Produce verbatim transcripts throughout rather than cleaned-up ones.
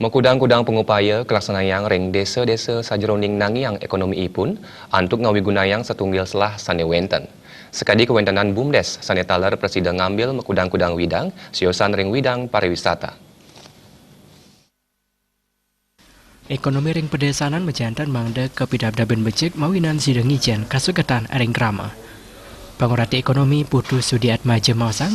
Kudang-kudang pangupaya kalaksanayang ring desa-desa sajeroning nangiang ekonomiipun antuk ngawigunayang satunggil selah sane wenten. Sakadi kawéntenan BUMDes sane taler prasida ngambil makudang-kudang widang, siosan ring widang pariwisata. Ekonomi ring padesanan majanten mangda kapidabdabin becik mawinan sida ngijen kasuketan ring krama. Pangurati Ekonomi Putu Sudiatmaja maosang,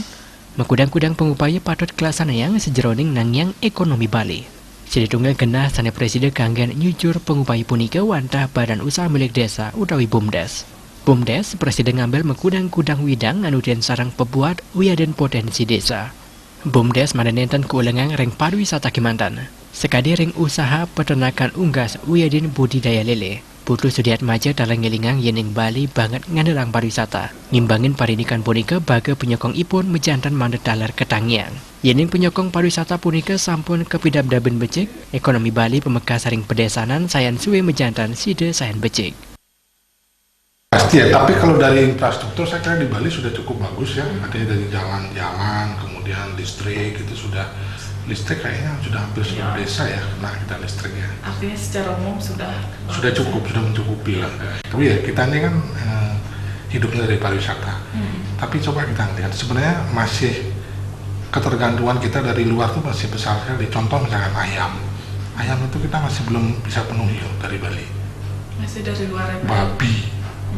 makudang-kudang pangupaya patut kalaksanayang sajeroning nangiang ekonomi Bali. Sida tunggal genah sane prasida kanggen nyujur pangupaya punika wantah Badan Usaha Milik Desa utawi BUMDes. BUMDes prasida ngambil makudang-kudang widang anutin sareng pabuat wiadin potensi desa. BUMDes mangda nenten kaulengang ring pariwisata kemanten, sakadi ring usaha peternakan unggas wiadin budidaya lele. Putu Sudiatmaja taler ngelingang yening Bali banget ngandelang pariwisata. Ngimbangin parindikan punika baga panyokongipun majanten mangda taler katangiang. Yening panyokong pariwisata punika sampun kapidabdabin becik, ekonomi Bali pamekas ring padesanan sayan suwe majanten sida sayan becik. Pasti ya, tapi kalau dari infrastruktur saya kira di Bali sudah cukup bagus ya, artinya dari jalan-jalan, kemudian listrik itu sudah, listrik kayaknya sudah hampir seluruh desa ya kena kita listrik ya. Artinya secara umum sudah, sudah cukup, sudah mencukupi lah. Tapi ya kita ini kan eh, hidupnya dari pariwisata. Tapi coba kita lihat sebenarnya masih ketergantungan kita dari luar tuh masih besar sekali. Contoh misalkan ayam. Ayam itu kita masih belum bisa penuhi loh dari Bali. Masih dari luar ya, Pak? Babi,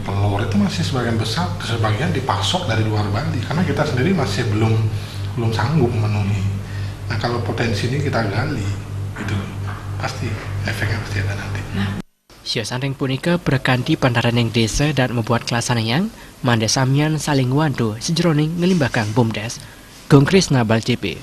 telur itu masih sebagian besar, sebagian dipasok dari luar Bali karena kita sendiri masih belum belum sanggup memenuhi. Nah, kalau potensi ini kita gali, itu pasti efeknya pasti ada nanti. Nah, siosan ring punika prakanti pantaraning desa dan mabuat kalaksanayang mangda samian saling wantu sajeroning nglimbakang BUMDes. Gung Krisna, Bali T V.